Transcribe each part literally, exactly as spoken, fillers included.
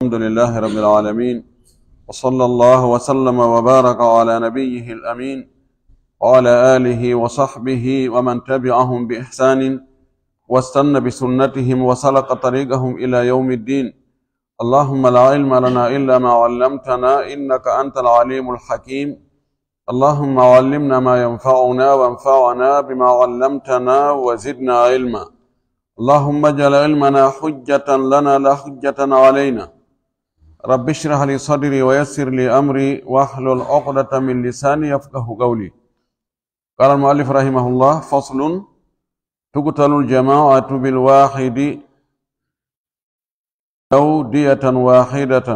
الحمد لله رب العالمين، وصلى الله وسلم وبارك على نبيه الأمين وعلى آله وصحبه ومن تبعهم بإحسان واستن بسنتهم وسلك طريقهم إلى يوم الدين. اللهم لا علم لنا إلا ما علمتنا إنك أنت العليم الحكيم. اللهم علمنا ما ينفعنا وانفعنا بما علمتنا وزدنا علما. اللهم اجعل علمنا حجة لنا لا حجة علينا. رب اشرح لي صدري ويسر لي أمري واحلل عقدة من لساني يفقه قولي. قال المؤلف رحمه الله: فصل: تقتل الجماعة بالواحد أو دية واحدة،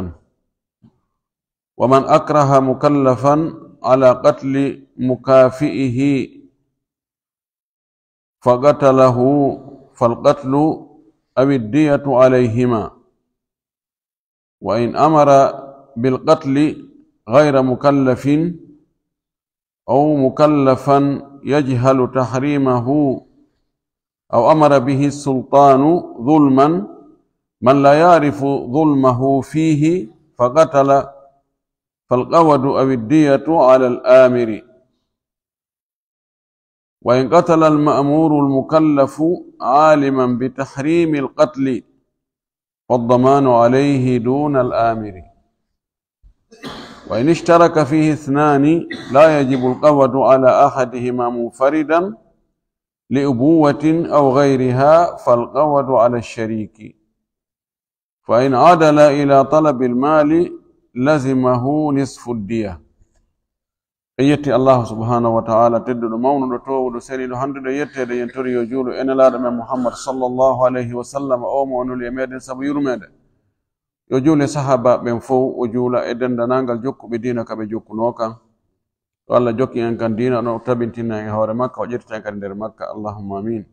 ومن أكره مكلفا على قتل مكافئه فقتله فالقتل أو الدية عليهما، وإن أمر بالقتل غير مكلف أو مكلفا يجهل تحريمه أو أمر به السلطان ظلما من لا يعرف ظلمه فيه فقتل، فالقود أو الدية على الآمر. وإن قتل المأمور المكلف عالما بتحريم القتل فالضمان عليه دون الآمر. وإن اشترك فيه اثنان لا يجب القود على أحدهما منفردا لأبوة أو غيرها، فالقود على الشريك، فإن عدل إلى طلب المال لزمه نصف الدية. En yetti Allahu subhanahu wa ta'ala, tedduɗo, mawnuɗo, toowuɗo, seniiɗo, handuɗo e yetteede. En tori yo juulu e Nelaaɗo men Muhammad sallallahu alayhi wa sallam, o mo o nuli e meɗen sabu yurmeende. Yo juulu e sahaabaaɓe ɓen fow, o juula e denndaangal jokkuɓe diina ka ɓe jokkunoo kan. Yo Allah jokkin en kan diina ɗon, o tabintina en e hoore makka, o ƴettita en kadi nder makka. Allahumma amin.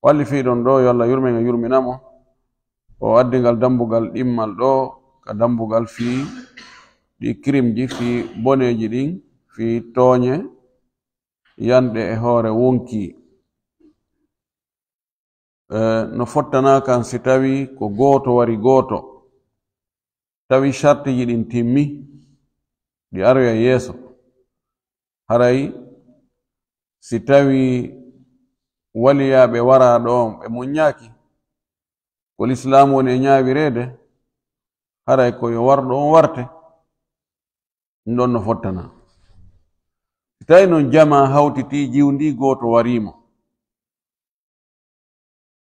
O allifii ɗon ɗoo, yo Allah yurmen, o yurmina mo. O addi ngal dambugal ɗimmal ɗoo, ka dambugal fii ɗi kirimji, fii boneeji ɗin, fii tooñe yanɗe e hoore wonkii. Eh, no fottana kan si tawii ko gooto wari gooto, tawi shartiji ɗin timmi, ɗi aroya yeeso. Haray si tawii waliyaaɓe waraaɗo on ɓe muññaaki ko lislaamu woni e ñaawireede, haray ko yo warɗo on warte, ɗun ɗon no fottana. Si tawii non jamaa hawtitii, jiwndii, gooto warii mo,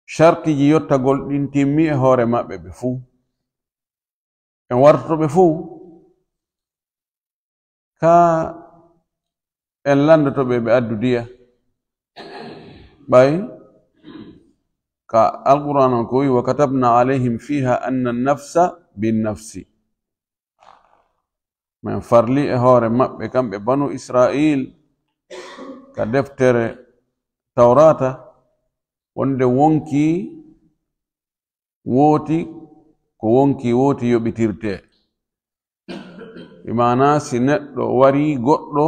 shartiji yottagol ɗin timmi e hoore maɓɓe ɓe fuu. En wartoto ɓe fuu, kaa en lanndoto ɓe, ɓe addu diya? Ɓay ka Alqur'aan on ko wi'i: "Wa katabna alayhim fiha anna an-nafsa bin-nafsi." Men farli e hoore maɓɓe, kamɓe Banu Isra'iil, ka deftere Tawraata, wonde wonkii wooti, ko wonkii wooti yoɓitirtee. Bi maanaa, si neɗɗo warii goɗɗo,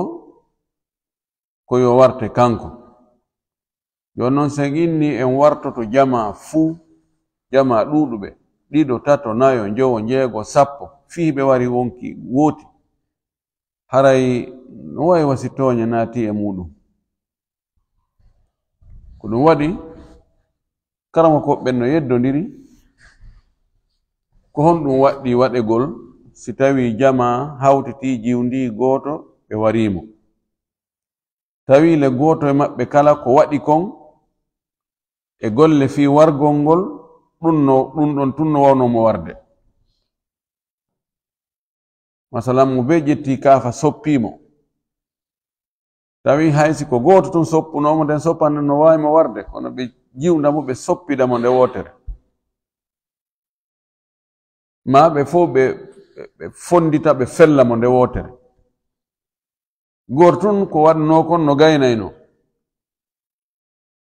ko yo warte kanko. Jooni non, si en innii en wartoto jamaa fuu, jamaa ɗuuɗuɓe, ɗiɗo, tato, nayo, njowo, njeego, sappo, fii ɓe warii wonkii wooti, haray no wayi wa si tooñe naatii e muuɗum. Ko ɗum waɗi, karamokooɓe ɓen no yeddondiri, ko honɗum waɗɗii waɗegol si tawii jamaa hawtitii, jiwndii gooto, ɓe warii mo? Tawii le gooto e maɓɓe kala ko waɗi kon e golle fii wargol ngol, ɗum no, ɗum ɗon tun no wawnoo mo warde. Masalan, mo bee ƴettii kaafa, soppii mo. Tawi hay si ko gooto tun soppunoo mo, nden soppande no waawi mo warde, kono ɓe jiwnda mo, ɓe soppida mo nde wootere. Maa ɓe fow ɓe, ɓe, ɓe fonndita, ɓe fella mo nde wootere. Gooto tun ko waɗnoo kon no gaynaynoo.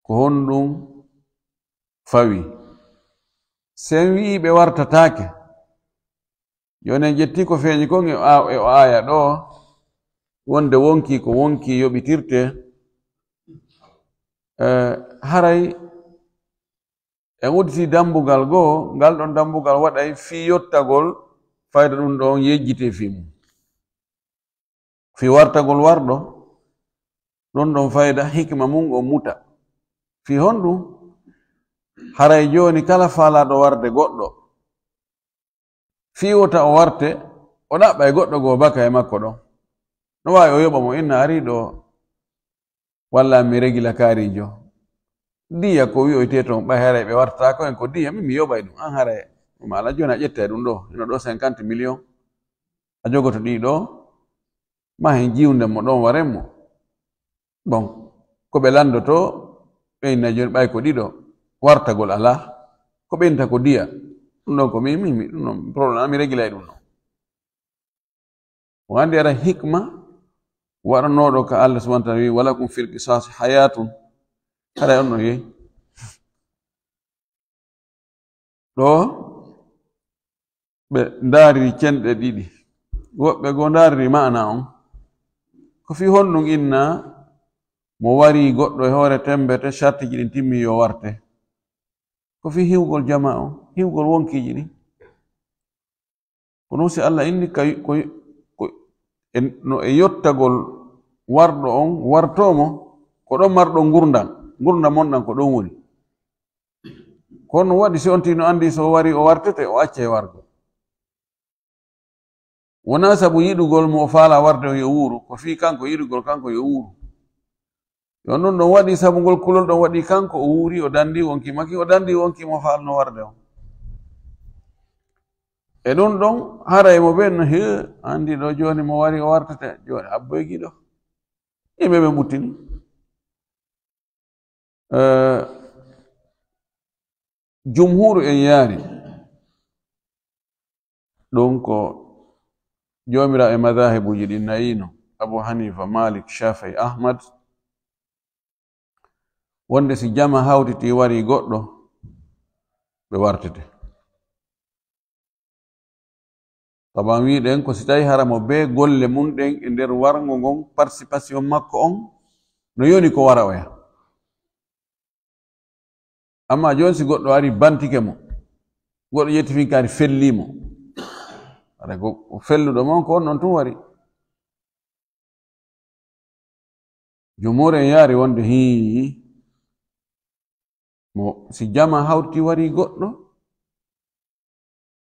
Ko honɗum fawi? Si en wi'ii ɓe wartataake, jooni en ƴettii ko feeñi kon e a-, e o aaya ɗoo, wonde wonkii ko wonkii yoɓitirtee, eh, haray En udditii dambugal goo, ngal ɗon dambugal waɗay fii yottagol fayda ɗun ɗon yejjitee fii mun. Fii wartagol warɗo, ɗun ɗon fayda hikma mun on muta. Fii honɗun? Haray jooni kala faalaaɗo warde goɗɗo, fii wota o warte, o ɗaɓɓay goɗɗo goo baka e makko ɗon. No waawi o yoɓa mo, inna arii ɗoo, walla mi regila kaarijo. Diya ko wi'oytee ton, ɓay haray ɓe wartaako en ko diya, min mi yoɓay ɗun. An haray, ɗun ala jooni a ƴettay ɗun ɗoo, hino ɗoo cinquante millions. A jogoto ɗii ɗoo, ma hen jiwnden mo ɗon, waren mo. Bon, ko ɓe lanndotoo, ɓe inna jooni ɓay ko ɗiɗo, wartagol alaa, ko ɓe innta ko diya. Ɗun ɗon ko mi, mi, mi, ɗun ɗon problème, an mi regilay ɗun ɗon. O anndi ara hikma waɗanooɗo ka Allah subhanahu wa ta'ala wi, "Walakum fil qisasi hayatun." Haray on no yehi. Ɗoo, ɓe ndaariri cenɗe ɗiɗi. Woɓɓe goo ndaariri ma'ana on. Ko fii honɗun inna mo wari goɗɗo e hoore tembete, shartiji ɗin timmi yo warte? Ko fii hiwgol jamaa on, hiwgol wonkiiji ɗin. Ko non si Allah inni ka, ko, ko, e, no e yottagol warɗo on, wartoo mo, ko ɗon marɗon ngurndan, ngurndan mon ɗan ko ɗon woni. Ko non waɗi si on tigi no anndi so o wari o wartete, o accay wargo. Wonaa sabu yiɗugol mo o faalaa warde on yo wuuru, ko fii kanko yiɗugol kanko yo wuuru. Yo ɗun ɗon waɗi sabu ngol kulol ɗon waɗi kanko o wuuri, o danndi wonki maki, o danndi wonki mo faalno warde on. E ɗun ɗon, haray mo ɓen no, "He, anndi ɗoo jooni mo wari o wartete, jooni abboy giɗo." Yimɓe ɓe ɓuttini. Eh, jumhuuru en yaari, ɗun ko joomiraaɓe madaahibuuji ɗin nayi no, Abu Hanifa, Malik, Shafi'i, Ahmad, wonde si jama hawtitii wari goɗɗo, ɓe wartete. Taban wi'uɗen ko si tawi hara mo bee golle mun ɗen e nder warngo ngon, participation makko on, no yoni ko wara oya. Amma jooni si goɗɗo ari bantike mo, goɗɗo ƴetti fin kaari fellii mo, haray ko, ko felluɗo mo on ko on non tun wari. Jumhuur en yaari wonde hii, mo si jama hawti wari goɗɗo,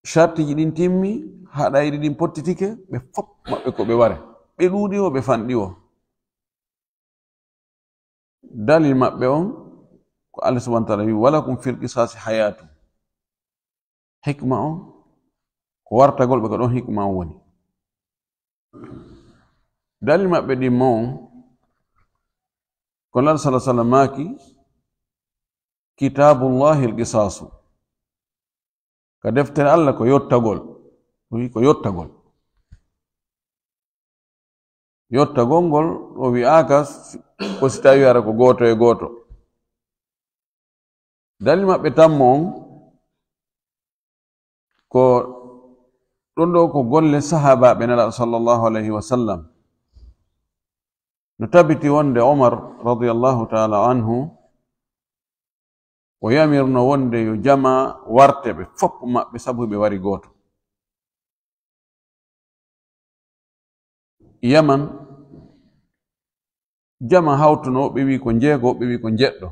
shartiji ɗin timmi, haɗayɗi ɗin pottitike, ɓe fop maɓɓe ko ɓe ware. Ɓe ɗuuɗi o, ɓe fanɗi o. Dalil maɓɓe on, ko Allah subhanahu wa ta'ala wi, "Walakum fil qisasi hayatun." Hikma on, ko wartagol ɓe ko ɗon hikma on woni. Dalil maɓɓe ɗimmo on, ko Nulaaɗo sallallahu alaihi wasallam maaki, "Kitaabullahi al-qisaasu." Ka deftere Allah ko yottagol. O wi ko yottagol. Yottagol ngol, o wi'aaka ko si tawi hara ko gooto e gooto. Dalil maɓɓe tammo on, ko ɗun ɗoo ko golle sahaabaaɓe Nelaaɗo sallallahu alayhi wa sallam. No tabiti wonde Omar radiyallahu ta'ala anhu, o yamirno wonde yo jamaa warte ɓe fop maɓɓe sabu ɓe wari gooto. Yaman, jamaa hawtuno, ɓe wi'i ko njeego, ɓe wi'i ko njeɗɗo.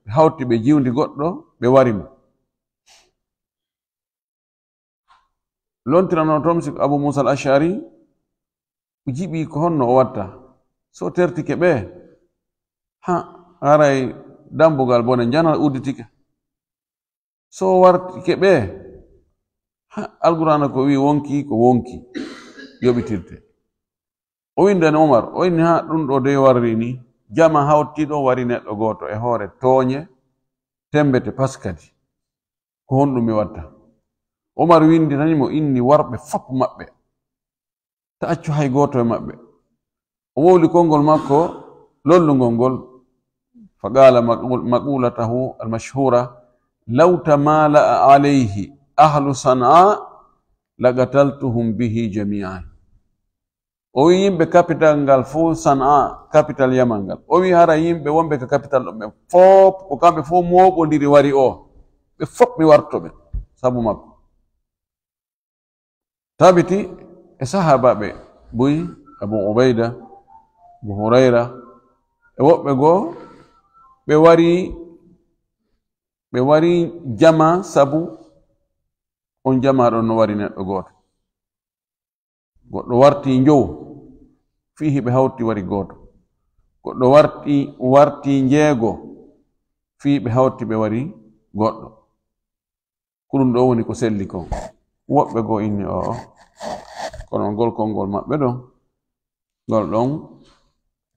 Ɓe hawti ɓe jiwndi goɗɗo, ɓe wari mo. Lontirano toon si ko Abu Muusa al-Ash'ari, o jiɓi ko honno o watta. So o tertike ɓe, ha, haray dambugal bone njanal udditike. So o wartike ɓe, ha, Alqur'aana ko wi'i wonki, ko wonki, yoɓitirte. O windani Umar, o inni, "Ha, ɗun ɗoo dey warri ni, jamaa hawtiiɗo wari neɗɗo gooto e hoore tooɲe, tembete paskadi. Ko honɗun mi watta?" Umar windinani mo inni warɓe fop maɓɓe. Ta accu hay gooto e maɓɓe. O wowli konngol makko lollungol ngol. Fa qaala maqul-, maqulatahu al-mashhura, "Law tamala'a alayhi ahlu Sana'a laqataltuhum bihi jami'an." O wi'i yimɓe kapital ngal fow, Sana'a, kapital Yaman ngal. O wi'i hara yimɓe wonɓe ka kapital ɗon ɓen fow, ko kamɓe fow mooɓondiri wari o. ɓe fof mi warto ɓe sabu makko. Tabiti e sahaabaaɓe buy, Abu Ubayda, Abu Hurayra, e woɓɓe goo, ɓe wari, ɓe wari jama sabu on jama ɗon no wari neɗɗo gooto. Goɗɗo warti njow, fii hiɓe hawti wari gooto. Goɗɗo warti, warti njeego, fii ɓe hawti ɓe wari goɗɗo. Ko ɗum ɗoo woni ko selli kon. Woɓɓe goo inni, oo, kono ngol konngol maɓɓe ɗon, ngol ɗon,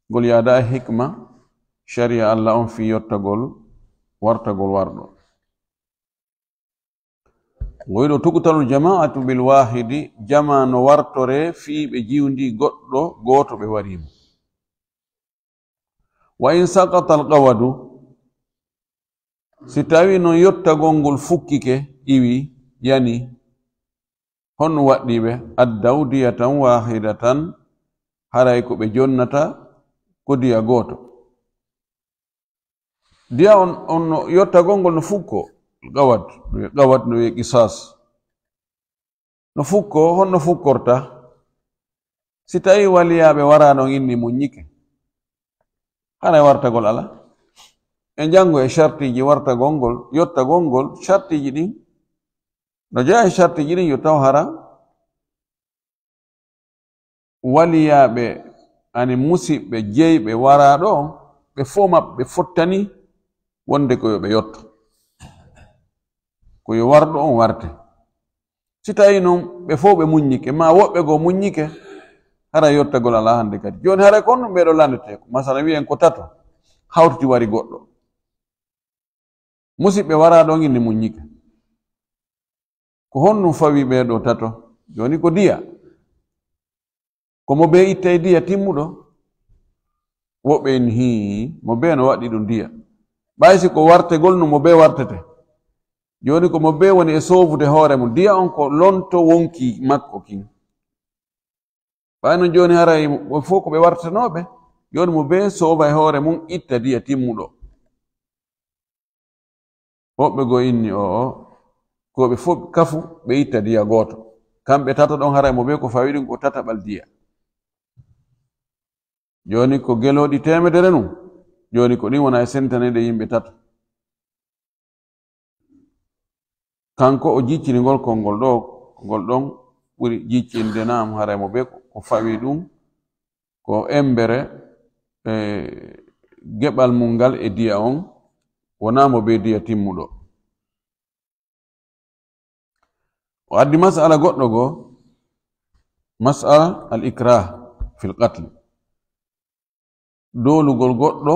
ngol yaadaa e hikma shari'a Alla on fii yottagol, wartagol warɗo. Ngo wi'i ɗoo, "Tuqtalu jamaa'atu bil waahidi", jamaa no wartoree fii ɓe jiwndii goɗɗo gooto ɓe warii mo. "Wa in saqata al qawadu", si tawii non yottagol ngol fukkike, iwi, yani, honno waɗɗii ɓe? "Addaw diyatan waahidatan", haray ko ɓe jonnata ko diya gooto. Diya on, on no, yottagol ngol no fukkoo. Qawad, no wi'ee qawad, no wi'ee qisaas. No fukkoo, honno fukkorta? Si tawii waliyaaɓe waraano inni muññike, haray wartagol alaa. En janngo e shartiiji wartagol ngol, yottagol ngol, shartiiji ɗin. No jeyaa e shartiiji ɗin, yo taw hara waliyaaɓe, ani musiɓɓe, jeyɓe waraaɗo on, ɓe fof maɓɓe fottani wonde ko yo ɓe yotto. Ko yo warɗo on warte. Si tawii non ɓe fof ɓe muññike, maa woɓɓe goo muññike, hara yottagol alaa hannde kadi. Jooni haray ko honɗum ɓee ɗoo lanndetee ko? Masalan, wi'en ko tato hawtiti wari goɗɗo. Musiɓɓe waraaɗo on inni muññike. Ko honɗum fawi ɓee ɗoo tato? Jooni ko diya. Ko mo bee ittay diya timmuɗo? Woɓɓe inni, hii, mo bee no waɗɗii ɗum diya. Ɓay si ko wartegol no mo bee wartete. Jooni ko mo bee woni e soovude hoore mum. Diya on ko lonto wonkii makko kin. Ɓay non jooni haray ɓe fof ko ɓe wartanooɓe. Jooni mo bee soofa e hoore mum itta diya timmuɗo. Woɓɓe goo inni, oo, ko ɓe fof kafu, ɓe itta diya gooto. Kamɓe tato ɗon, haray mo bee ko fawi ɗum ko tataɓal diya. Jooni ko gelooɗi teemedere nun. Jooni ko ɗin wona e sentaneede yimɓe tato. Kanko o jiccini ngol konngol ɗoo, ngol ɗon ɓuri jiccinde, naam, haray mo bee ko fawi ɗum, ko embere, e, geɓal mum ngal e diya on, wonaa mo bee diya timmuɗo. O addi mas'ala goɗɗo goo, mas'ala al ikrah fil qatl. Doolugol goɗɗo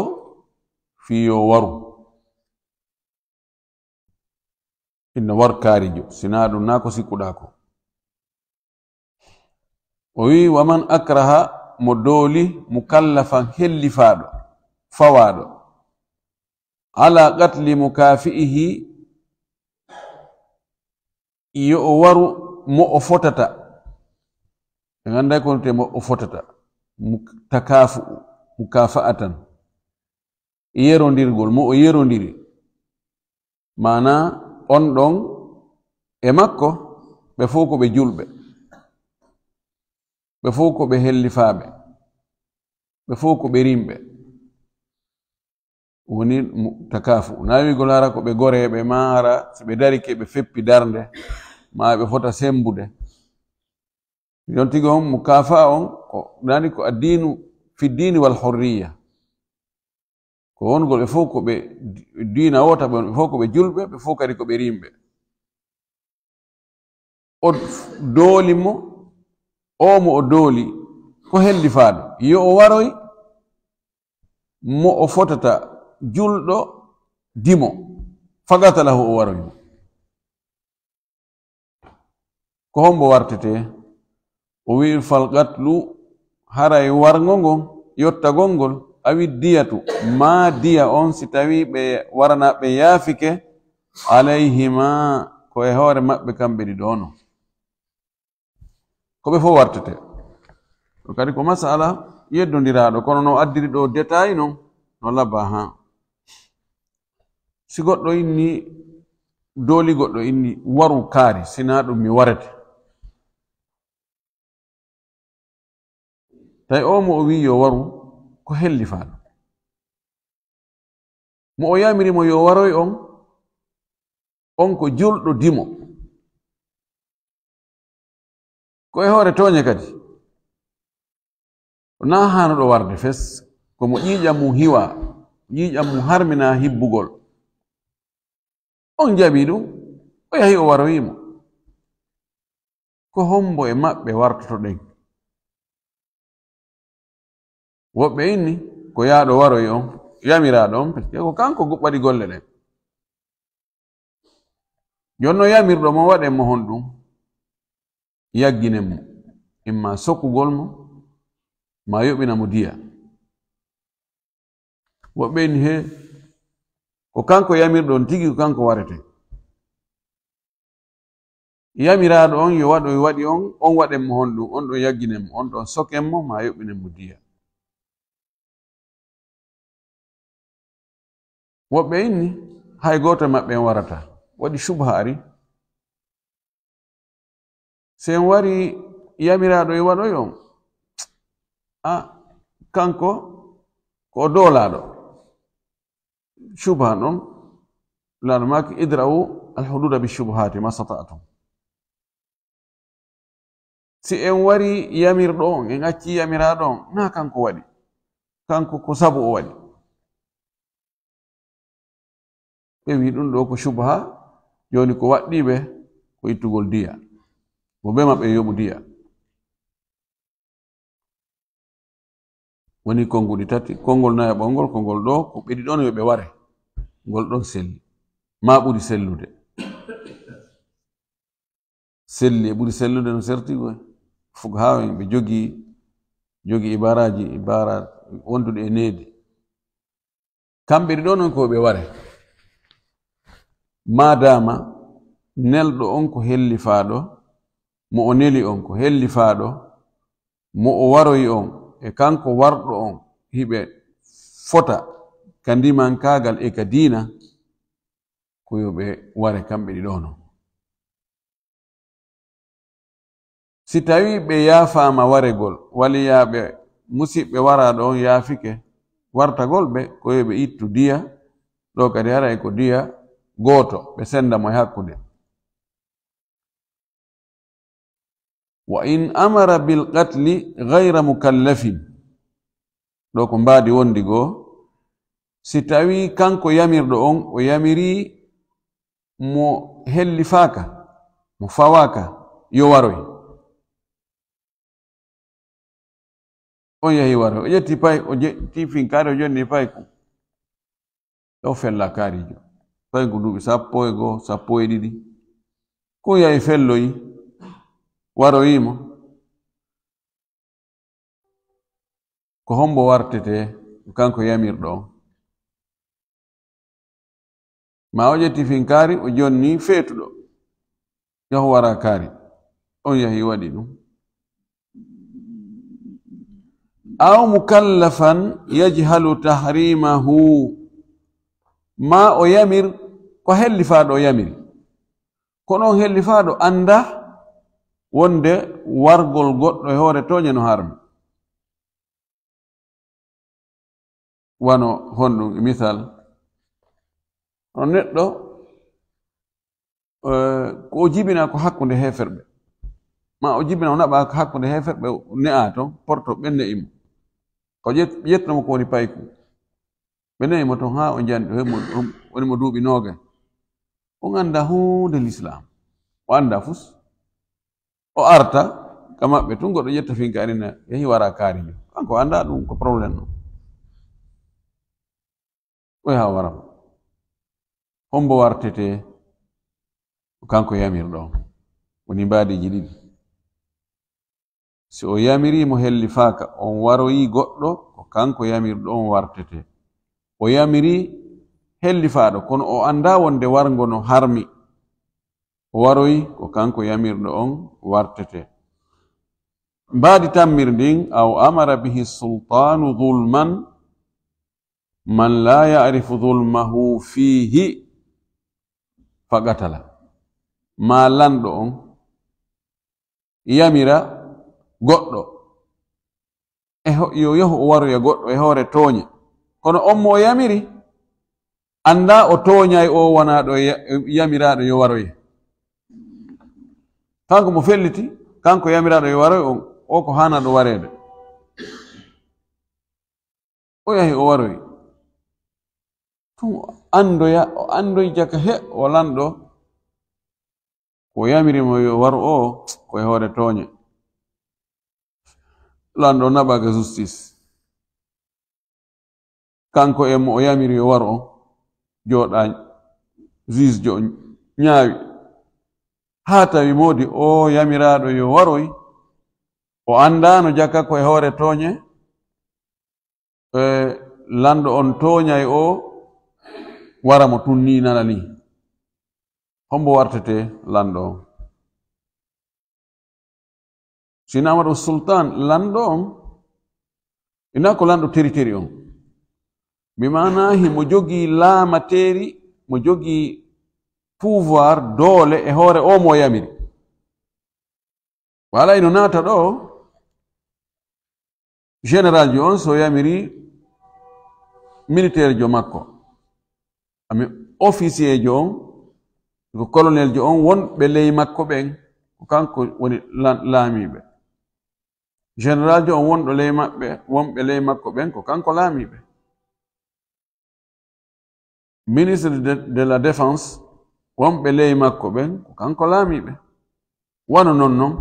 fii yo waru. Inna war kaarijo, sinaa ɗum naa ko sikkuɗaa ko. O wi'i, "Wa man akraha", mo dooli, "mukallafan", hellifaaɗo, fawaaɗo, "ala qatli mukaafi'ihi", yo o waru mo o fotata. Ɓe annday ko wonte mo o fotata. Muk-, takaafu'u, mukaafa'atan. Yerondirgol, mo o yerondiri. Maanaa, on ɗon e makko, ɓe fow ko ɓe julɓe. Ɓe fow ko ɓe hellifaaɓe. Ɓe fow ko ɓe rimɓe. Woni mu-, takaafu. Naa wi'ugol hara ko ɓe goreeɓe, maa hara si ɓe darike ɓe feppi darnde, maa ɓe fota sembude. Yon tigi on, mukaafa'a on, ko, nani ko addiinu, fi diini wal hurriya. Ko wongol ɓe fow ko ɓe di-, diina woota, ɓe fow ko ɓe julɓe, ɓe fow kadi ko ɓe rimɓe. O dooli mo, o mo o dooli, ko hellifaaɗo. Yo o waroy mo o fotata julɗo dimo, faqatalahu o waroy mo. Ko hombo wartetee? O wi'i, "Fal qatlu, haray warngo ngon, yottagol ngol, awi diyatu, maa diya on, si tawii ɓe warana ɓe yaafike, alayhima, ko e hoore maɓɓe kamɓe ɗiɗo on." Ko ɓe fow wartetee. Ɗum kadi ko masala yeddondiraaɗo, kono no addiri ɗoo détail non, no labaa haa. Si goɗɗo inni dooli goɗɗo inni, "Waru kaari, sinaa ɗun mi warete." Tawi oo mo o wi'i yo waru, ko hellifaaɗo. Mo o yamiri mo yo waroy on, on ko julɗo dimo. Ko e hoore tooɲe kadi. Naa haanuɗo warde fes, ko mo ƴiiƴam mum hiwaa, ƴiiƴam mum harminaa hibbugol. On jaɓii ɗum, o yahi o waroyii mo. Ko hombo e maɓɓe wartotoɗen? Woɓɓe inni, ko yaaɗo waroy on, yamiraaɗo on, parce que ko kanko gu-, waɗi golle ɗen. Jooni non yamirɗo mo, waɗen mo honɗum? Yagginen mo. Imma sokugol mo, maa yoɓina mo diya. Woɓɓe inni, he, ko kanko yamirɗo on tigi, ko kanko warete. Yamiraaɗo on yo waɗoy waɗi on, on waɗen mo honɗum, on ɗon yagginen mo, on ɗon soken mo, maa yoɓinen mo diya. Woɓɓe inni, hay gooto e maɓɓe en warata. Waɗi subha ari. Si en wari yamiraaɗo e waɗoy on, a, kanko ko o doolaaɗo. Subha non, Laamɗo maaki, "Idra'u al-hududa bi shubuhati ma stata'tum." Si en wari yamirɗo on, en acci yamiraaɗo on, naa kanko waɗi. Kanko ko sabu o waɗi. Ɓe wi'i ɗum ɗoo ko subha, jooni ko waɗɗii ɓe ko ittugol diya. Mo ɓe maɓɓe yoɓu diya. Woni konnguɗi tati, konngol nayaɓol ngol, ko ngol ɗoo, ko ɓe ɗiɗon yo ɓe ware. Ngol ɗon selli. Maa ɓuri sellude. Selli e ɓuri sellude no serti koy. Fuqahaa en ɓe jogii, jogii ibaaraaji, ibaara wondude e needi. Kamɓe ɗiɗo non ko ɓe ware. Maadaama nelɗo on ko hellifaaɗo, mo o neli on ko hellifaaɗo, mo o waroyi on e kanko warɗo on, hiɓe fota ka ndimankaagal e ka diina, ko yo ɓe ware kamɓe ɗiɗo non. Si tawii ɓe yaafaama waregol, waliyaaɓe musiɓɓe waraaɗo on yaafike wartagol ɓe, ko yo ɓe ittu diya, ɗoo kadi haray ko diya gooto, ɓe senda mo e hakkunde. Wa in amara bil qatli ghayra mukallafin. Ɗoo ko mbaadi wondi goo, si tawii kanko yamirɗo on, o yamirii mo hellifaaka, mo fawaaka, yo waroy. On yahi waroy. O ƴetti pay-, o je-, ƴetti finkaari, o jonni payku. O fella kaarijo. Payku duuɓi sappo e goo, sappo e ɗiɗi. Ko yahi felloyi, waroyi mo. Ko hombo wartetee? Ko kanko yamirɗo on. Maa o ƴetti finkaari, o jonni feetuɗo. Yahu wara kaari. On yahi waɗi ɗum. Aw mukallafan yajhalu tahrimahu. Maa o yamir ko hellifaaɗo o yamiri. Kono on hellifaaɗo anndaa wonde wargol goɗɗo e hoore tooɲe no harmi. Wano honɗum e misal? Hono neɗɗo, eh, ko o jibina ko hakkunde heeferɓe. Maa o jibina o naɓa ko hakkunde heeferɓe, o ne'a ton, porto ɓe ne'i mo. Ko ƴet-, ƴettuno mo ko woni payku. Ɓe ne'i mo ton haa o jandi, o heɓi mo, o woni mo duuɓi noogay. On anndaa huunde Lislaam. O anndaa fus. O arta ka maɓɓe tun, goɗɗo ƴetta finkaari na, yahi wara kaari jo. Kanko anndaa ɗum ko problème non. O yaha wara mo. Hombo wartetee? Ko kanko yamirɗo on. Woni mbaadiiji ɗiɗi. Si o yamirii mo hellifaaka, on waroyii goɗɗo, ko kanko yamirɗo on wartetee. O yamirii hellifaaɗo, kono o anndaa wonde warngo no harmi. O waroyi, ko kanko yamirɗo on wartetee. Mbaadi tammirdi ndin, aw amara bihi sultaanu zulman man laa ya'rifu zulmahu fiihi. fa qatala. Maa lanɗo on yamira goɗɗo, e ho-, yo yahu o waroya goɗɗo e hoore tooɲe. Kono on mo o yamiri, anndaa o tooɲay o wonaa ɗo ya-, yamiraaɗo yo waroye. Kanko mo felliti, kanko yamiraaɗo yo waroy on, o ko haanaaɗo wareede. O yahi o waroyi. Tun o anndoya, o anndoyi jaka he o lanɗo, ko yamiri mo yo waru o, ko e hoore tooɲe. Lanɗo naɓa ka justice. Kanko e mo o yamiri yo waru on, jooɗa, juge jo on ɲaawi. Haa tawi moodi o yamiraaɗo yo waroy, o anndaano jaka ko e hoore tooɲe, e, lanɗo on tooɲay o, wara mo tun nii nana nii. Hombo wartetee lanɗo on? Sina Amadu Sultan, lanɗo on, ina ko lanɗo teriteri on. Bi maanaa himo jogii laamateeri, mo jogii pouvoir, doole e hoore o mo yamiri. Wala ino naata ɗo, général jo on so yamiri militaire jo makko, ami officier jo on, ko colonel jo on, wonɓe ley makko ɓen, ko kanko woni la-, laamiiɓe. Général jo on wonɗo ley maɓɓe, wonɓe ley makko ɓen, ko kanko laamiiɓe. Ministre de, de la Défense, wonɓe ley makko ɓen, ko kanko laamiiɓe. Wano non non,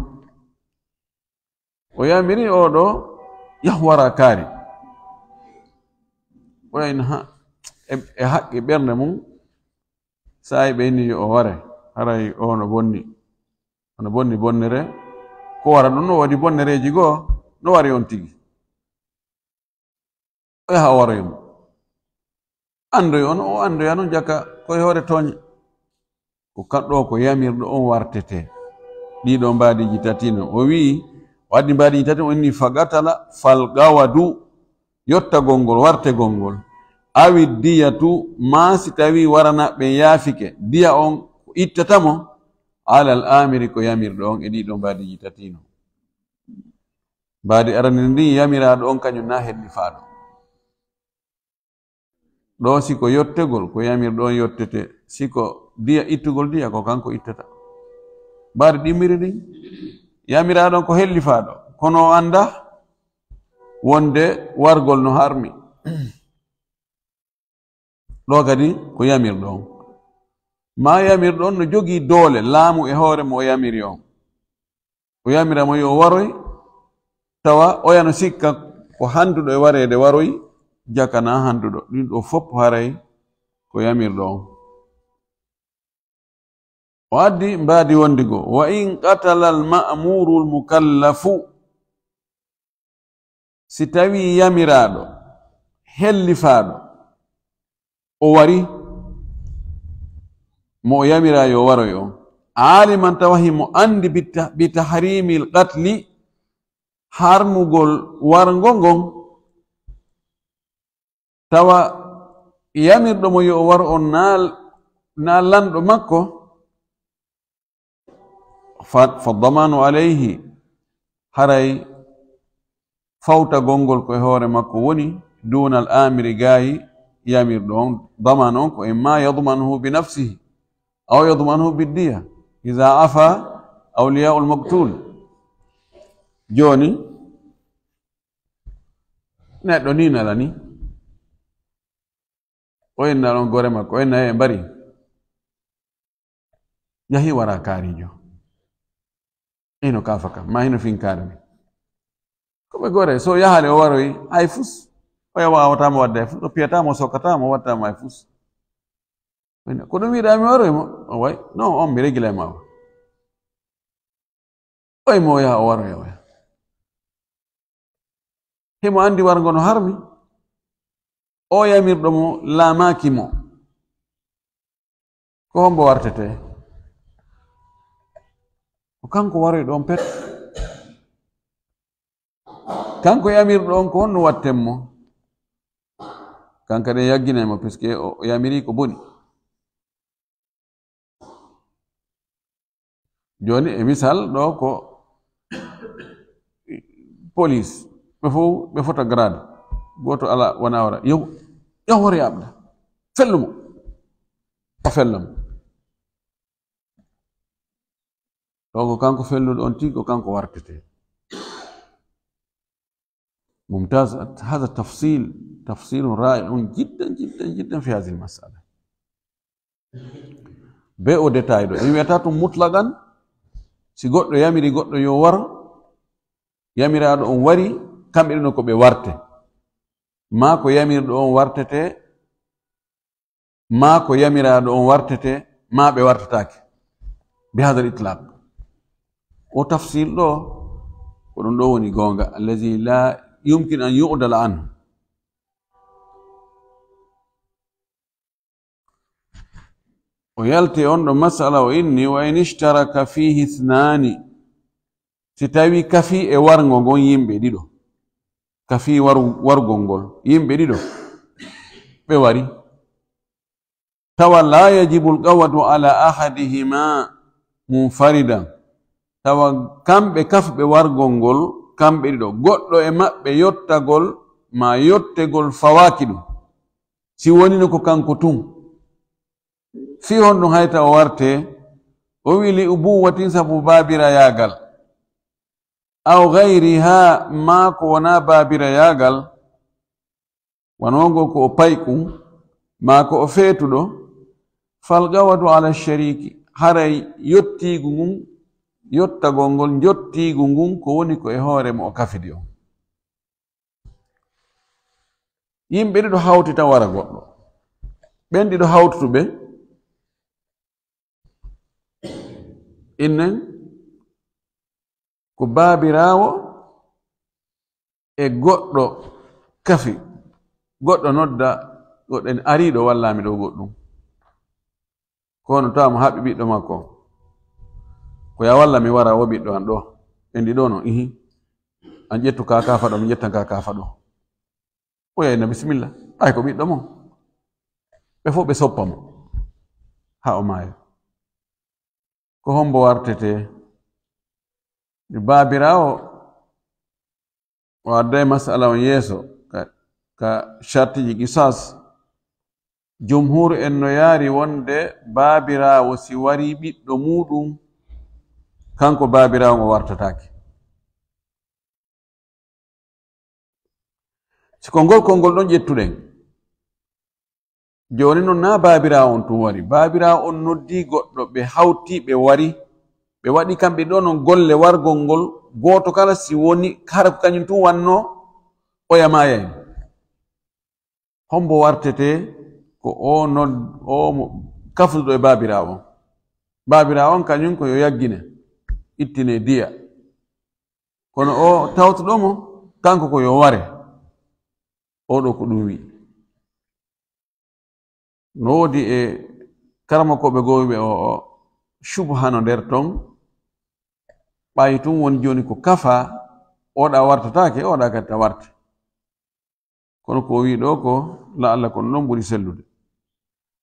o yamiri oo ɗoo, yah wara kaari. O en ha, e, e haqqi ɓernde mum, saa'i ɓe inni yo o ware, haray o no bonni. Ono bonni bonnere. Ko wara ɗum no woodi bonnereeji goo, no wari on tigi. O yaha o waroya mo. Anndoy on, o anndoya non jaka ko e hoore tooɲe. Ko kaɗɗo ko yamirɗo on wartete. Ɗiɗo mbaadiiji tati non. O wi'i, o addi mbaadiiji tati, o inni, "Fagatala fal gawadu." Yottagol ngol, wartegol ngol. Awi diyatu, maa si tawii waranaɓe ɓen yaafike, diya on ko ittata mo, alal aamiri ko yamirɗo on e ɗiɗo mbaadiiji tati non. Mbaadi arani ndin yamiraaɗo on kañum na hellifaaɗo. Ɗoo si ko yottegol, ko yamirɗo on yottete. Si ko diya ittugol diya, ko kanko ittata. Mbaadi ɗimmiri ndin, yamiraaɗo on ko hellifaaɗo, kono o anndaa wonde wargol no harmi. Ɗoo kadi ko yamirɗo on. Maa yamirɗo on no jogii doole laamu e hoore mo o yamiri on. O yamira mo yo o waroy, tawa oya no sikka ko handuɗo e wareede waroy, jaka na handuɗo. Ɗin ɗoo fof haray ko yamirɗo on. O addi mbaadi wondi goo, "Wa in qatala al ma'muru al mukallafu." Si tawii yamiraaɗo, hellifaaɗo, o wari mo o yamiraa yo waroy on, aaliman tawa himo anndi bi ta-, bi tahriimil qatli, harmugol warngo ngon, tawa yamirɗo mo yo o waro on naa, naa lanɗo makko, fa, fa damanu alayhi, haray fawtagol ngol ko e hoore makko woni, duunal aamiri gaayi yamirɗo on, daman on ko imma yadmanuhu bi nafsihi, aw yadmanuhu bi diya, iza afa awliyaul maktul. Jooni, neɗɗo ni nala ni. O inna ɗon gore makko, o inna e mbari. Yahi wara kaarijo. Hino kafa kam, ma hino finkaare ni. Ko ɓe gore, so yahale o waroyi, hay fus. O ya wawata mo wadde hay fus, o piyata mo, sokata mo, watta mo hay fus. O inna, "Ko ɗum wiɗa mi waroyi mo?" O way, "Non, on mi regilay ma o." Oy mo o yaha o waroya oya. Himo anndi warngo no harmi. O yamirɗo mo laamaaki mo. Ko hombo wartete? Ko kanko waroy ɗon pet. Kanko yamirɗo on ko honno watten mo? Kanka ɗen yagginay mo, puisque o yamiri ko boni. Jooni, e misal, ɗoo ko police, ɓe fow ɓe fota grade, gooto alaa wona wara, yo, yo hoore aɓda, fellu mo, o fella mo. Ɗoo ko kanko felluɗo on tigi, ko kanko wartetee. ممتاز. هذا تفصيل، تفصيل رائع جدا، جدا، جدا في هذه المسألة. Be o détail ɗo. En wi'ataa tun mutlaqan, si goɗɗo yamiri goɗɗo yo war, yamiraaɗo on wari, kamɓe ɗiɗo ko ɓe warte. Maa ko yamirɗo on wartetee, maa ko yamiraaɗo on wartetee, maa ɓe wartataake. Bi hadal itlaq. O tafsil ɗo, ko ɗum ɗo woni goonga. الذي لا يمكن أن يعدل عنه. O yalti on ɗo masala o inni, وإن اشترك فيه اثنان. Si tawi kafi e warngo ngon yimɓe ɗiɗo. Kafi waru-, wargol ngol. Yimɓe ɗiɗo. Ɓe wari. Tawa لا يجب القود على أحدهما منفردا. Tawa kamɓe kafɓe wargol ngol, kamɓe ɗiɗo. Goɗɗo e maɓɓe yottagol, ma yottegol fawaaki ɗum. Si wonino ko kanko tun. Fii honɗun hayta o wartee? O wi'i, لأبوة, sabu baabirayaagal. أو غيرها, maa ko wonaa baabirayaagal. Wano ngo ko o paykun, maa ko o feetuɗo. فالقود على الشريك. Haray yottiigu ngun, yottagol ngol, njottiigu ngun, ko woni ko e hoore mo o kafidi on. Yimɓe ɗiɗo hawti tan wara goɗɗo. Ɓen ɗiɗo hawtuɓe, innen ko baabiraawo e goɗɗo kafi. Goɗɗo nodda, goɗɗo en ariiɗo wallami ɗo goɗɗum. Kono tawa mo haɓi ɓiɗɗo makko. Ko ya walla mi wara o ɓiɗɗo an ɗo. En ɗi ɗo no, ihi. An ƴettu ka kafa ɗo, mi ƴettan ka kafa ɗo. O yayna bisimilla. Ɓay ko ɓiɗɗo mo. Ɓe fof ɓe soppa mo. Ha o maaya. Ko hombo wartete? Baabiraawo, o adday masala on yeeso ka, ka shartiji qisas. Jumhur en no yaari wonde baabiraawo si wari ɓiɗɗo muuɗum, kanko baabiraawo on o wartataake. Si ko ngol konngol ɗon ƴettuɗen, jooni non naa baabiraawo on tun wari. Baabiraawo on noddii goɗɗo, ɓe hawti, ɓe wari, ɓe waɗi kamɓe ɗon non golle wargol ngol, gooto kala si woni hara ko kañum tun wannoo, oya maayay. Hombo wartetee? Ko o nod-, o mo kafuɗo e baabiraawo on. Baabiraawo on kañum ko yo yaggine, ittine diya. Kono o tawtuɗo mo, kanko ko yo ware. Oo ɗoo ko ɗum wi'i. No woodi e karamokooɓe goo wi'uɓe o, o, shubha no nder ton. Ɓay tun woni jooni ko kafa, oɗa wartataake, oɗa kadi ta warte. Kono ko o wi'i ɗoo ko, la'alla ko non ɓuri sellude.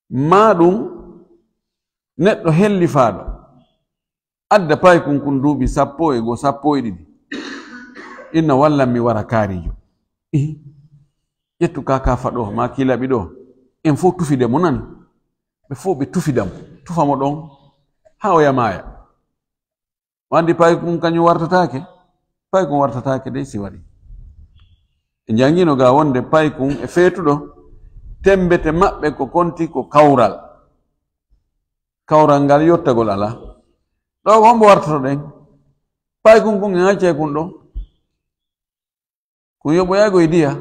Maa ɗum neɗɗo hellifaaɗo adda paykun kun duuɓi sappo e goo, sappo e ɗiɗi. Inna wallan mi wara kaarijo. Ihi. Ƴettu ka kafa ɗoo, maa ki laɓi ɗoo. En fof tufide mo nani. Ɓe fof ɓe tufida mo. Tufa mo ɗon. Haa o yamaaya. O anndi paykun kañum wartataake? Paykun wartataake dey si waɗi. Ɓe njanngiino ga wonde paykun e feetuɗo, temmbete maɓɓe ko konti ko kawral. Kawral ngal yottagol alaa. Ɗoo ko hombo wartotoɗen? Paykun kun e accay kun ɗoo. Kun yoɓoyaygo e diya,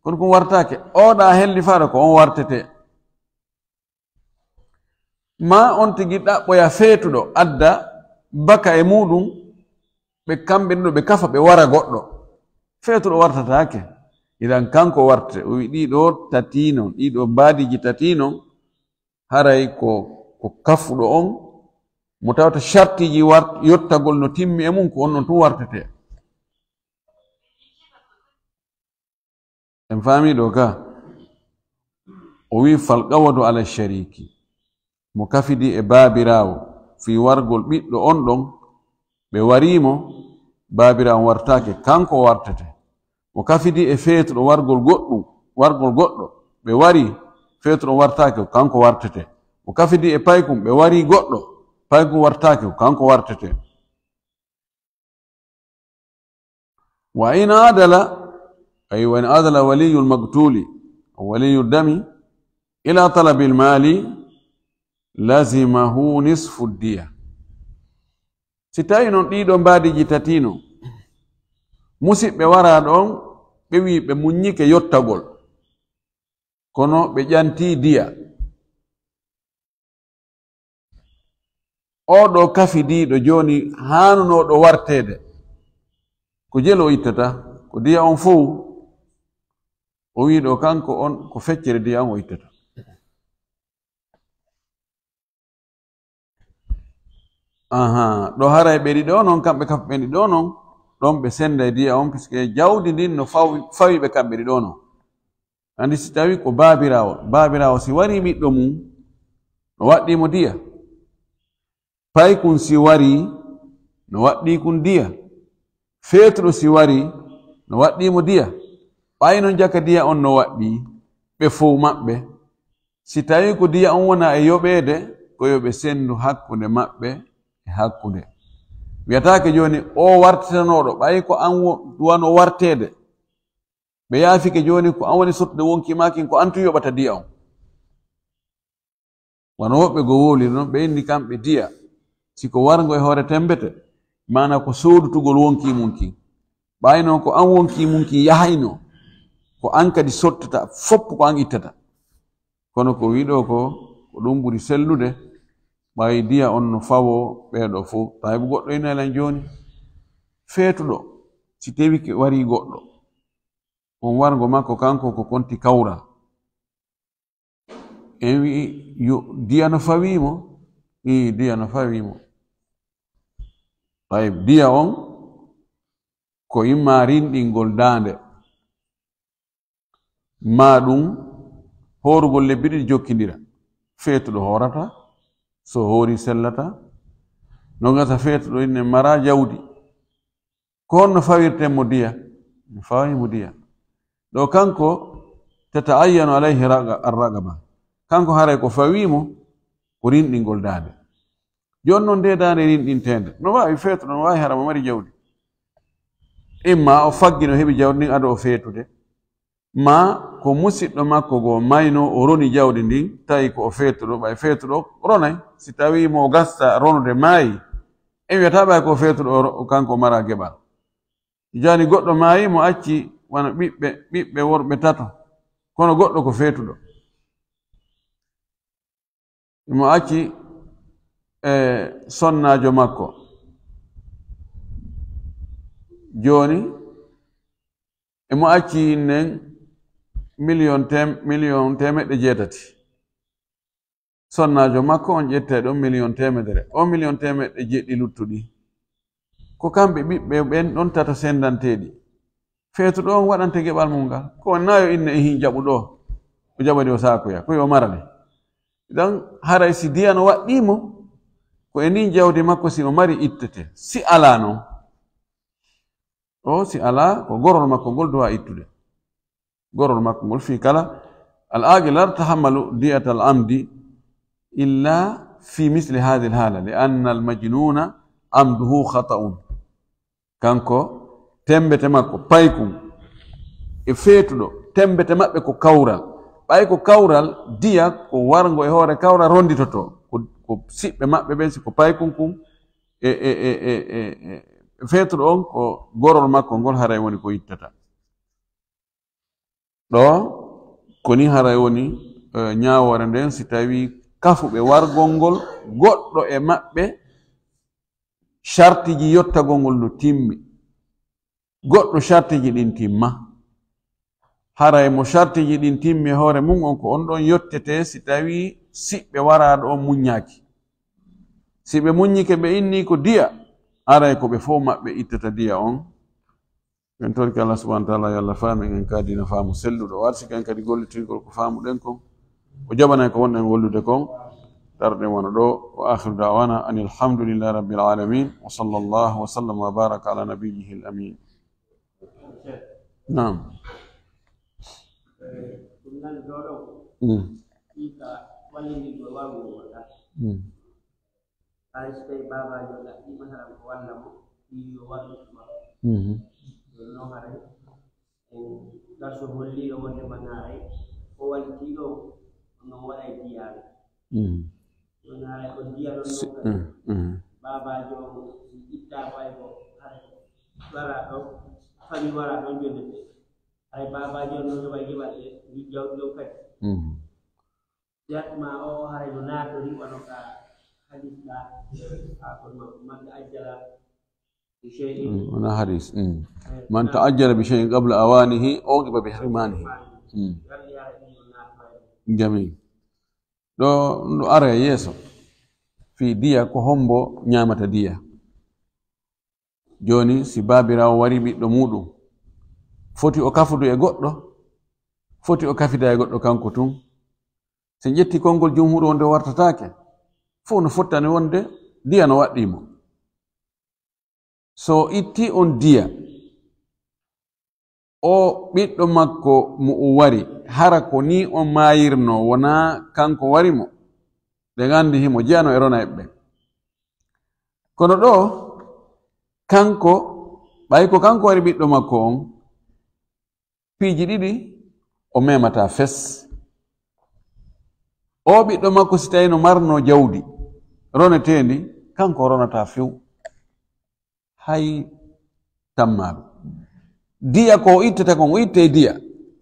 kono kun wartaake. Oɗa hellifaaɗo ko on wartetee. Maa on tigi ɗaɓɓoya feetuɗo, adda baka e muuɗum, ɓe kamɓe ɗiɗo ɓe kafa, ɓe wara goɗɗo. Feetuɗo wartataake. Idan kanko warte, o wi'i ɗiɗo tati non, ɗiɗo mbaadiiji tati non, haray ko, ko kafuɗo on, mo tawata shartiiji war-, yottagol no timmi e mum, ko on non tun wartetee. En faamii ɗoo ka? O wi'i, "Fal qawadu ala shariki." Mo kafidi e baabiraawo. fii wargol ɓiɗɗo on ɗon, ɓe warii mo, baabiraawo on wartaake, kanko o wartete. Mo kafidii e feetuɗo wargol goɗɗum, wargol goɗɗo, ɓe warii, feetuɗo on wartaake, kanko wartete. Mo kafidii e paykun, ɓe warii goɗɗo, paykun wartaake, kanko wartete. وإن عدل، أي وإن عدل ولي المقتول أو ولي الدم إلى طلب المال لزمه نصف الدية. Si tawii non ɗii ɗoo mbaadiiji tati non, musiɓɓe waraa ɗon, ɓe wi'i ɓe muññike yottagol, kono ɓe ƴantii diya. Oo ɗoo kafidiiɗo jooni haanunooɗo warteede, ko jelu o ittata, ko diya on fow, o wi'i ɗoo kanko on ko feccere diya on o ittata. Ahaa, ɗoo haray ɓe ɗiɗo non, kamɓe kaf ɓe ɗiɗo non, ɗon ɓe senda e diya on, puisque jawdi ndin no fawi, fawi ɓe kamɓe ɗiɗo non. Anndi si tawii ko baabiraawo, baabiraawo si warii ɓiɗɗo mum, no waɗɗii mo diya. Paykun si warii, no waɗɗii kun diya. Feetuɗo si warii, no waɗɗii mo diya. Ɓay non jaka diya on no waɗɗii, ɓe fow maɓɓe. Si tawii ko diya on wonaa e yoɓeede, ko yo ɓe sendu hakkunde maɓɓe e hakkunde. Wiyataake jooni, oo wartitanooɗo, ɓay ko an wo-, wano warteede. Ɓe yaafike jooni, ko an woni sottude wonkii maa kin, ko an tun yoɓata diya on. Wano woɓɓe goo wowliri non, ɓe inni kamɓe diya, si ko warngo e hoore tembete, maanaa ko soodutugol wonkii mun kin. Ɓay non ko an wonkii mun kin yahaynoo, ko an kadi sottata, fow ko an ittata. Kono ko wi'i ɗoo ko, ko ɗun ɓuri sellude, ɓay diya on no fawoo ɓee ɗoo fow. Tawi goɗɗo ina lan jooni, feetuɗo, si tewii warii goɗɗo, on warngo makko kanko ko konti kawral. En wi'i, yo, diya no fawii mo? Ii, diya no fawii mo. Tawi diya on, ko imma rinɗingol daande, maa ɗun hoorugol lebbi ɗiɗi jokkindira. Feetuɗo hoorata, so hoori sellata. No gasa feetuɗo inne mara jawdi. Ko honno fawirten mo diya? Mi faway mo diya. Ɗoo kanko, tata'ayyanu alayhi raga-, ar-ragaba. Kanko haray ko fawii mo, ko rinɗingol daande. Jooni non, ndee daande rinɗinteende, no waawi feetuɗo, no waawi hara mo mari jawdi. Imma o faggino heɓi jawdi ndin ado o feetude. Maa ko musiɗɗo makko goo maynoo, o roni jawdi ndin, tawi ko o feetuɗo, ɓay feetuɗo ronay. Si tawii mo gasta ronude maayi, en wi'ataa ɓay ko o feetuɗo, o ro-, kanko o mara geɓal. Jooni goɗɗo maayi, mo acci wano ɓiɓɓe, ɓiɓɓe worɓe tato, kono goɗɗo ko feetuɗo. Imo acci, e, sonnaajo makko. Jooni, imo acci nen miliyon tem-, miliyon teemeɗɗe jeetati. Sonnaajo makko on ƴettay ɗon miliyon teemedere. O miliyon teemeɗɗe jeɗɗi luttuɗi, ko kamɓe ɓiɓɓe ɓen ɗon tato sendanteeɗi. Feetuɗo on waɗante geɓal mun ngal. Ko wonnaa yo inne ihin jaɓu ɗoo, o jaɓani o saakuya, ko yo mara ɗe. Idan, haray si diya no waɗɗii mo, ko e ndin jawdi makko si o mari ittete. Si alaa non, o si alaa, ko gorol makko ngol duwaa ittude. Gorol makko ngol fii kala, al-aqil la yatahammalu diyata al-amdi illa fi misli hadhihi al-hala, li anna al-majnuna amduhu khata'un. Kanko, tembete makko, paykun, e feetuɗo, tembete maɓɓe ko kawral. Ɓay ko kawral, diya ko warngo e hoore kawral ronditotoo. Ko, ko siɓɓe maɓɓe ɓen, si ko paykun kun, e, e, e feetuɗo on, ko gorol makko ngol haray woni ko ittata. Ɗoo, ko ni haray woni, eh, ñaawoore nden, si tawii kafuɓe wargol ngol, goɗɗo e maɓɓe shartiji yottagol ngol no timmi. Goɗɗo shartiji ɗin timma. Haray mo shartiji ɗin timmi e hoore mun on, ko on ɗon yottetee si tawii siɓɓe waraaɗo on muññaaki. Si ɓe muññike, ɓe innii ko diya, haray ko ɓe fow maɓɓe ittata diya on. En torike Allah subhanahu wa ta'ala, yo Allah faamin en ka diina faamu selluɗo, o arsike en kadi gollitirgol ko faamuɗen kon, o jaɓana en ko wonɗen gollude kon. Darɗe wano ɗo, wa akhiru da'wana anil hamdulillahi rabbil alamin, wa sallallahu wa sallam wa baraka ala nabiyyihil amin. Naam. Mm. Mm. Haray so tawii baabaajo ɗaɓɓiima, haray ko walla mo, fii yo waɗu ɗum. Mhm. Ɗum noon haray, en darsu holliiɗo wonde man haray, ko wallitiiɗo on, non waɗay diyaare. Mhm. Ɗum haray ko diya ɗon Si-, non kadi. Mhm, mhm. Baabaajo on, si ittaa fay ko haray ko waraa ɗon, fami waraa ɗon jonde nde. Haray baabaajo on non heɓay geɓal e jawdi on kadi. Mhm. Yatma o haray no naatori wano ka hadis ɗa, a kono man ta'ajjala bi shay'in. Mm, wona hadis. Mm. Eh, man ta'ajjala bi shay'in qabla awanihi uqiba bi hirmanihi. Mm. Yalla haray ɗum no naatori. Jamil. Ɗo, ɗo ara e yeeso. Fii diya, ko hombo ñaamata diya? Jooni, si baabiraawo warii ɓiɗɗo muuɗum, foti o kafudu e goɗɗo? Foti o kafida e goɗɗo kanko tun? Si en ƴetti konngol jumhuur wonde wartataake, fof no fottani wonde diya no waɗɗii mo. So o itti on diya, o ɓiɗɗo makko mo o wari, hara ko nii o maayirnoo, wonaa kanko wari mo? Ɓe nganndi himo jeyanoo e rona e ɓe. Kono ɗoo, kanko, ɓay ko kanko wari ɓiɗɗo makko on, piiji ɗiɗi o memataa fes. Oo ɓiɗɗo makko, si tawii no marnoo jawdi roneteendi, kanko o ronataa few. Hay tammaaɗo. Diya ko o ittata kon, o ittay diya.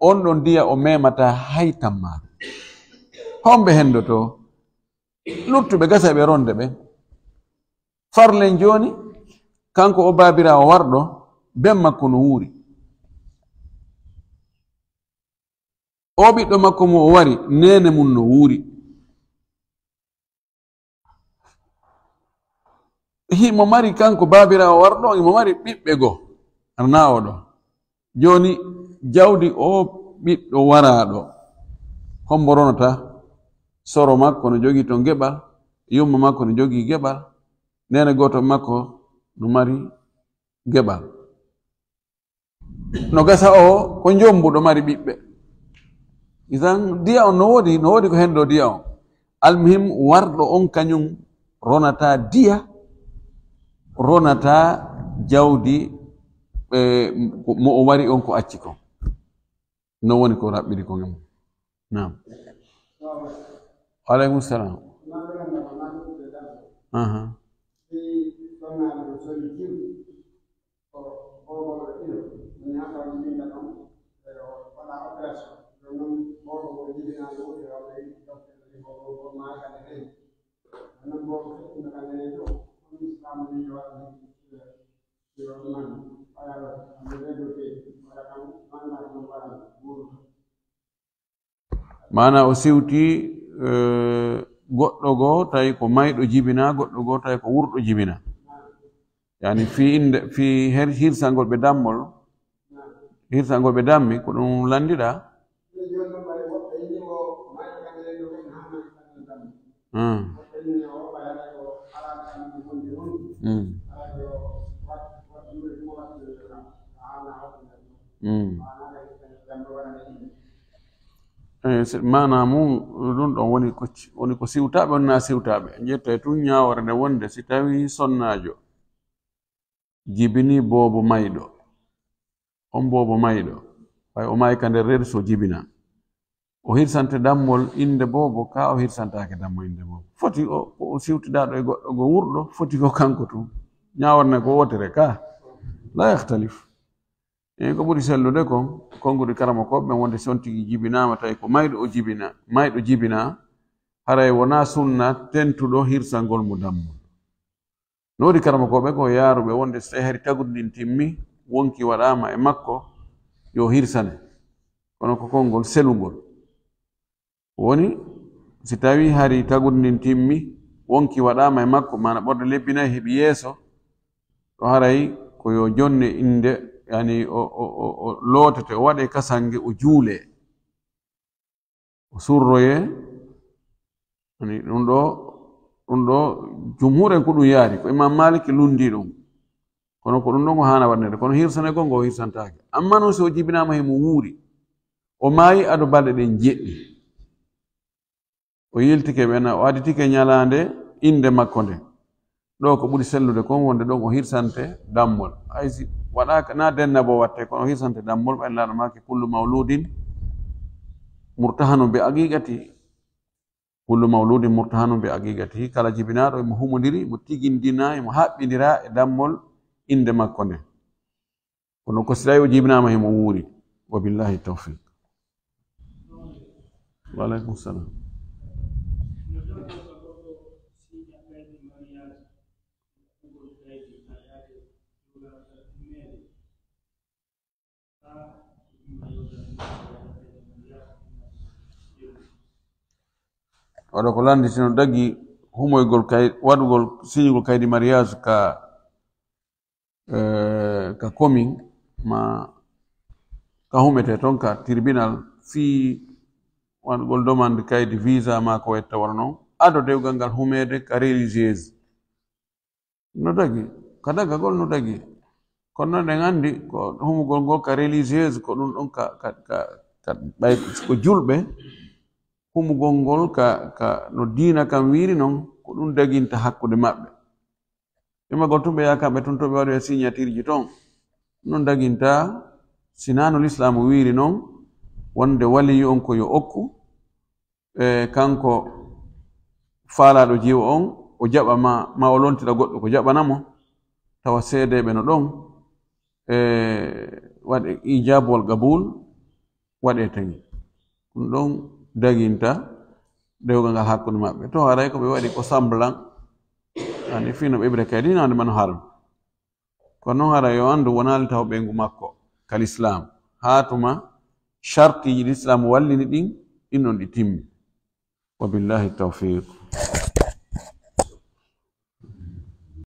On ɗon diya o memataa hay tammaaɗo. Homɓe hendotoo? Luttuɓe gasa ɓe ronde ɓe. Farlen jooni, kanko o baabiraawo warɗo, ben makko no wuuri. Oo ɓiɗɗo makko mo o wari, neene mun no wuuri. Himo mari kanko baabiraawo warɗo on, himo mari ɓiɓɓe goo, ana naa oo ɗoo. Jooni, jawdi oo ɓiɗɗo waraaɗo, hombo ronata? Soro makko no jogii ton geɓal, yumma makko no jogii geɓal, neene gooto makko no mari geɓal. No gasa o ko njombuɗo mari ɓiɓɓe. Isan diya on no woodi, no woodi ko hendoo diya on. Almuhim, warɗo on kañum ronataa diya, ronataa jawdi, eh, mo o wari on ko acci kon. Non woni ko raɓɓiri kon e mum. Naam. Wa aleykum salaam. Aha. Maanaa, o siwti, eh, goɗɗo goo tawi ko mayɗo jibinaa, goɗɗo goo tawi ko wurɗo jibinaa. Yani fii innde, fii her-, hirsangol ɓe dammol, hirsangol ɓe dammi, ko ɗum lanndiɗaa? Hmm. Hmm. Hmm. Eh, se-, maanaa mun, ɗum ɗon woni ko ci-, woni ko siwtaaɓe, wonaa siwtaaɓe. Ƴettay tun ñaawoore nde wonde si tawii sonnaajo jibinii boobo mayɗo. On boobo mayɗo, ɓay o maayi ka nder reedu, so jibinaa, o hirsante dammol innde boobo, kaa o hirsantaake dammol innde boobo? Foti o, ko o siwtidaaɗo e goɗɗo goo wurɗo, foti ko kanko tun. Ñaawoore nde ko wootere kaa. Laa yakhtalif. E ko ɓuri sellude kon, konguɗi karamokooɓe ɓen wonde si on tigi jibinaama, tawi ko mayɗo o jibina-, mayɗo jibinaa, haray wonaa sunna tentuɗo hirsangol mo dammol. No woodi karamokooɓe ko yaaruɓe wonde so tawii hari tagundi ndin timmi, wonki waɗaama e makko, yo hirsane. Kono ko konngol selungol. Woni, si tawii hari tagundi ndin timmi, wonki waɗaama e makko, maana ɓorɗe lebbi nayi heɓi yeeso, ɗo haray ko yo jonne innde, yani o, o, o, o lootete, o waɗe kasange, o juulee. O surroyee, ani ɗum ɗoo, Ɗun ɗoo, jumhuur en ko ɗun yaari, ko Imaam Maaliki lunndii ɗun. Kono ko ɗun ɗon o haana waɗneede, kono hirsanegol ngol o hirsantaake. Ammaa non si o jibinaama himo wuuri, o maayi ado balɗe ɗen jeɗɗi, o yiltike ɓen, o aditike ɲalaande innde makko nden. Ɗoo ko ɓuri sellude kon wonde ɗon o hirsante dammol. Hay si waɗaaka, na dennabo watte, kono o hirsante dammol, ɓay Nelaaɗo maaki, "Kullu mawludin murtahanun bi aqiqatihi." "Kullu mawludin murtahanun bi aqiqatihi." Kala jibinaaɗo, emo humondiri, emo tigindina, emo haɓɓindira e dammol innde makko nden. Kono ko si tawi o jibinaama, himo wuuri. Wa billahi tawfiq. Wa alaikum salam. Waɗa ko lanndi, si no dagi humoygol kay-, waɗugol, signugol kaydi mariage ka, eh, ka commune, ma ka humetee ton ka tribunal, fii waɗugol demande kaydi visa ma ko wetta wara non, ado dewgal ngal humeede ka religieuse. No dagi, ka dagagol no dagi. Kono non, en anndi ko humugol ngol ka religieuse, ko ɗun ɗon ka, ka, ka, ka, ɓay ko julɓe, humugol ngol ka, ka no diina kan wiiri non, ko ɗun daginta hakkunde maɓɓe. Imagol tun ɓe yaha kamɓe tun to ɓe waɗoya signature ji ton. Non daginta, si naa no Lislaamu wiiri non, wonde waliyu on ko yo okku, e kanko faalaaɗo jiwo on, o jaɓa ma, ma o lontira goɗɗo ko jaɓana mo, tawa seedeeɓe no ɗon, e waɗe ijaab wal qabuul, waɗe tawi. Ɗun ɗon daginta dewgal ngal hakkunde maɓɓe. To haray ko ɓe waɗi ko samblan, ani fii no ɓe ɓira kadi hinaande man haram. Kono non hara yo anndu wonaali taw ɓeyngu makko ka Lislaam. Haa tuma shartiiji Lislaam wallini ɗin, ɗin non ɗi timmi. Wa billahi tawfiq.